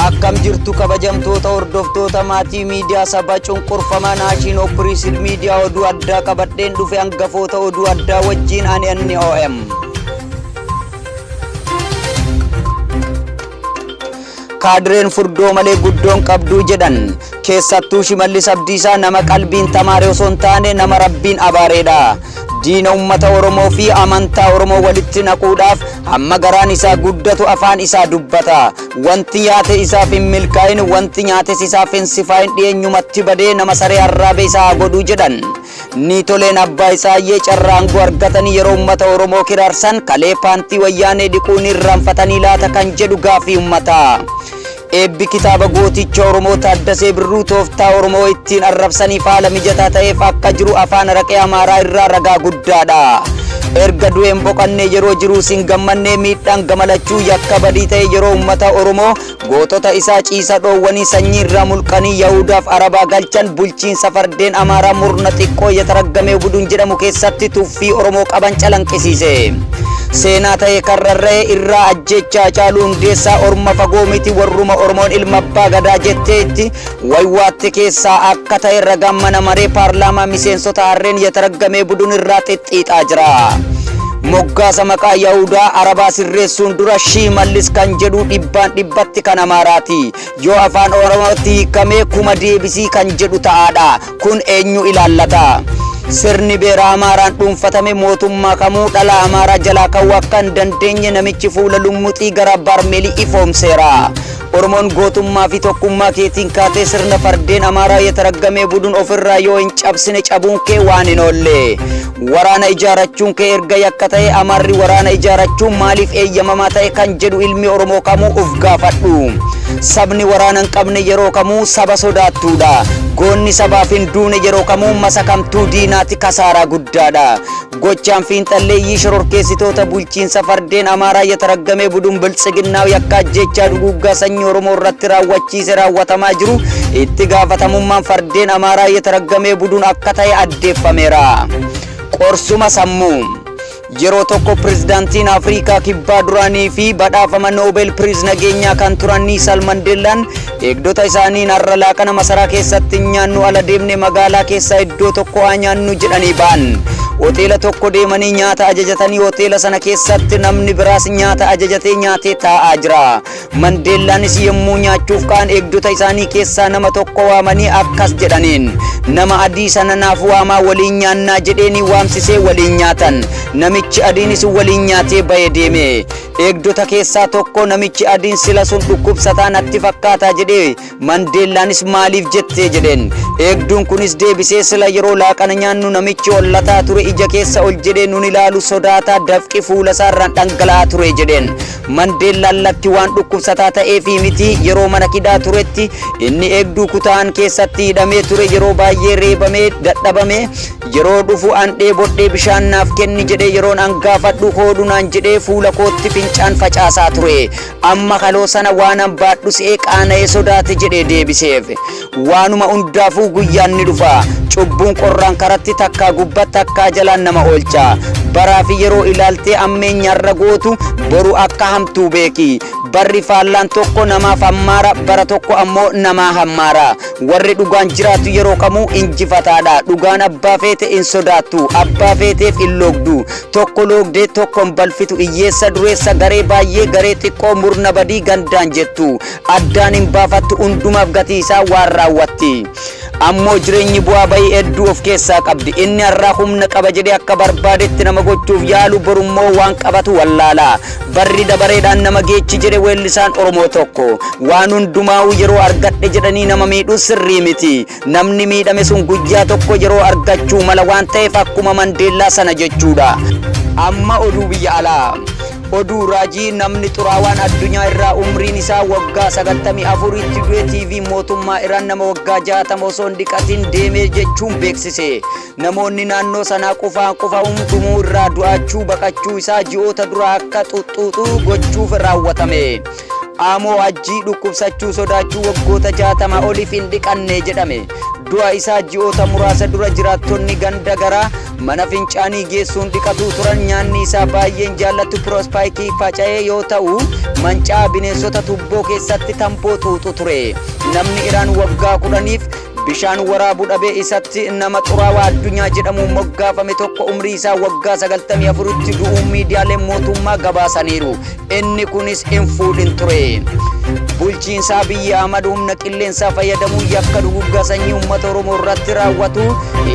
Akkam jirtu kabajamtoota hordoftoota maatii miidiyaa saba cunqurfamaa Naashin Opiriisid miidiyaa oduu addaa qabadheen dhufe hangafoota oduu addaa wajjin ani anni OM. Kaadireen furdoo malee guddoon qabduu jedhan. Keessattuu Shimallis Abdiisaa nama qalbiin tamaare osoo hin taane nama Rabbiin abaareedha. Diina ummata Oromoo fi amantaa Oromoo walitti naquudhaaf hamma garaan isaa guddatu afaan isaa dubbata. Wanti nyaate isaaf hin milkaa'in, wanti nyaates isaaf hin sifaa'in dhiyeenyumatti badee nama saree arraabe isaa haa godhuu jedhan. Niitoleen abbaa Isaayyee carraa aangoo argatanii yeroo ummata Oromoo kiraarsan kalee paantii wayyaanee dhiquu ni irraanfatanii laata kan jedhu gaaffii ummataa. Eebbi kitaaba gooticha Oromoo Taaddasee Birruu tooftaa Oromoo ittiin arrabsaniif haala mijataa ta'eef akka jiru afaan araqee Amaaraa irraa ragaa guddaadha. Erga du'een boqannee yeroo jiruus hin gammannee miidhaan gamalachuu yakka badii ta'e yeroo ummata Oromoo Gootota isaa ciisa dhoowwanii sanyii irraa mulqanii Yahudaaf Arabaa galchan bulchiinsa fardeen Amaaraa murna xiqqoo Yetaraggamee Budun jedhamu keessatti tuffii Oromoo qaban calanqisiise. Seenaa ta'e kan rarra'e irraa ajjeechaa Hacaaluu Hundeessaa orma fagoo miti warruma Oromoon ilma abbaa gadaa jettee itti waywaatte keessaa akka ta'e ragaan mana maree paarlaamaa miseensota harreen Yetaraggamee Budun irraa xixxiixaa jira. Moggaasa maqaa Yahudaa Arabaa sirreessuun dura Shimallis kan jedhu dhibbaan dhibbatti kan Amaaraati. Yoo afaan Oromootti hiikamee kuma deebisii kan jedhu ta'aadha. Kun eenyu ilaallata? Sirni beera Amaaraan dhuunfatame mootummaa kamuu dhala Amaaraa jalaa ka'uu akka hin dandeenye namichi fuula lummuxii gara Barmeelii ifoomseera. Oromoon gootummaa fi tokkummaa keetiin kaatee sirna fardeen Amaaraa yetaraggamee budun ofirraa yoo hin cabsine cabuun kee waan hin oolle. Waraana ijaarachuun kee erga yakka ta'ee Amaarri waraana ijaarachuun maaliif eeyyamamaa ta'e kan jedhu ilmi Oromoo kamuu uf gaafadhu. Sabni waraana hin qabne yeroo kamuu saba sodaattuudha. Goonni sabaaf hin duune yeroo kamuu masakamtuu diinaati kasaaraa guddaadha. Gochaan fiinxalleeyyii shororkeessitoota bulchiinsa fardeen Amaaraa yetaraggamee budun biltsiginnaa yakka ajjeechaa duguuggaa sanyii Oromoo irratti raawwachiise raawwatamaa jiru itti gaafatamummaan fardeen Amaaraa yetaraggamee budun akka ta'e addeeffameera. Qorsuma sammuu. Yeroo tokko pirezidaantiin Afrikaa Kibbaa duraanii fi badhaafama Noobel Piriiz nageenyaa kan turan Niisal Mandeellaan eegdota isaaniin har'a laaqana masaraa keessatti hin nyaannu ala deemne magaalaa keessaa iddoo tokko haa nyaannu jedhanii ba'an. Hoteela tokko deemanii nyaata ajajatanii hoteela sana keessatti namni biraas nyaata ajajatee nyaatee taa'aa jira. Mandeellaanis yommuu nyaachuuf ka'an eegdota isaanii keessaa nama tokko waamanii akkas jedhaniin. Nama adii sana naaf waamaa waliin nyaannaa jedheeni waamsisee waliin nyaatan. Namichi adiinis waliin nyaatee ba'ee deeme. Eegdota keessaa tokko namichi adiin sila sun dhukkubsataa natti fakkaataa jedhee Mandeellaanis maaliif jettee jedheen. Eegduun kunis deebisee sila yeroo laaqana nyaannu namichi hollataa ture ija keessa ol jedhee nun ilaalu sodaataa dafqi fuula isaarraan dhangala'aa ture jedheen. Mandeellaan lakki waan dhukkubsataa ta'eefii miti yeroo mana kidhaa turetti inni eegduu kutaan keessatti hidhamee ture yeroo baay'ee reebamee dadhabame yeroo dhufu an dheebodhee bishaan naaf kenni jedhee yeroon an gaafadhu hoodhu naan jedhee fuula kootti fincaan facaasaa ture. Amma kaloo sana waanan baadhu se'ee qaana'ee sodaate jedhee deebiseef. Waanuma hundaafuu guyyaan ni dhufa. Cubbuun qorraan karatti takkaa gubba takkaa jalaan nama oolcha. Baraa fi yeroo ilaaltee ammeenyaarra gootu boru akka hamtuu beeki. Barri faallaan tokko namaaf hammaara bara tokko ammoo namaa hammaara. Warri dhugaan jiraatu yeroo kamuu injifataadha. Dhugaan abbaa feete hin sodaattu. Abbaa feeteef hin loogdu. Tokko loogdee tokko hin balfitu. Hiyyeessa dureessa garee baay'ee garee xiqqoo murna badii gandaan jettu. Addaan hin baafattu hundumaaf gatii isaa waan raawwatti. Ammoo jireenyi bu'aa bahii hedduu of keessaa qabdi. Inni har'aa humna qaba jedhee akka barbaadetti nama gochuuf yaalu borummoo waan qabatu wallaala. Barri dabareedhaan nama geechi jedhe weellisaan Oromoo tokko. Waan hundumaa'uu yeroo argadhe jedhanii nama miidhuu sirrii miti. Namni miidhame sun guyyaa tokko yeroo argachuu mala waan ta'eef akkuma Mandeellaa sana jechuudha. Amma oduu biyya alaa. Oduu raajii namni xuraawaan addunyaa irraa umriin isaa waggaa 94tti du'e TV mootummaa Iraan nama waggaa 60 osoo hin dhiqatin deemee jechuun beeksise. Namoonni naannoo sanaa qufaan qufa'uun dhumuu irraa du'aachuu baqachuu isaa ji'oota dura akka xuxxuuxuu gochuuf raawwatame. Aamoo Hajjii dhukkubsachuu sodaachuu waggoota 60 oliif hin dhiqanne jedhame. Du'a isaa ji'oota muraasa dura jiraattonni ganda gara mana fincaanii geessuun dhiqatuu turan. Nyaanni isaa baay'een jaallatu piroospaayikii faca'ee yoo ta'u, manca'aa bineensota tubboo keessatti tamboo xuuxu ture. Namni Iraan waggaa 10f bishaan waraabu dhabee isatti nama xuraawaa addunyaa jedhamuun moggaafame tokko umrii isaa waggaa 94tti du'uu miidiyaaleen mootummaa gabaasaniiru. Inni kunis hin fuudhin ture. Bulchiinsa Abiyyi Ahmad humna qilleensaa fayyadamuun yakka duguggaa sanyii uummata Oromoo irratti raawwatu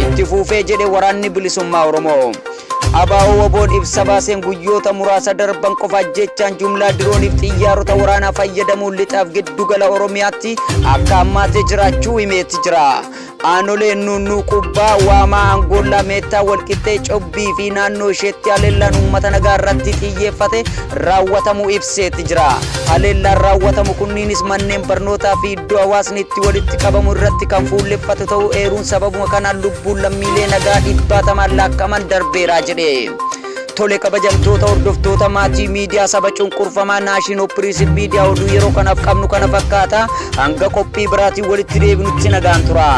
itti fuufee jedhe Waraanni Bilisummaa Oromoo. ABO WBOn ibsa baaseen guyyoota muraasa darban qofa ajjeechaan jumlaa dirooniif xiyyaarota waraanaa fayyadamuun lixaaf giddugala Oromiyaatti akka hammaatee jiraachuu himeetti jira. Aanolee Nuunnuu Qubbaa, Waamaa, Angoollaa, Meettaa, Walqixxee, Cobbii fi naannoo isheetti haleellaan uummata nagaa irratti xiyyeeffate raawwatamuu ibseetti jira. Haleellaan raawwatamu kunniinis manneen barnootaa fi iddoo hawaasni itti walitti qabamu irratti kan fuulleffate ta'uu eeruun sababuma kanaan lubbuun lammiilee nagaa dhibbaatamaan laakkaman darbeera jedhe. Tole, kabajamtoota hordoftoota maatii miidiyaa saba cunqurfamaa Naashin Oppiriisin Miidiyaa, oduu yeroo kanaaf qabnu kana fakkaata. Hanga qophii biraatiin walitti deebinutti nagaan tura.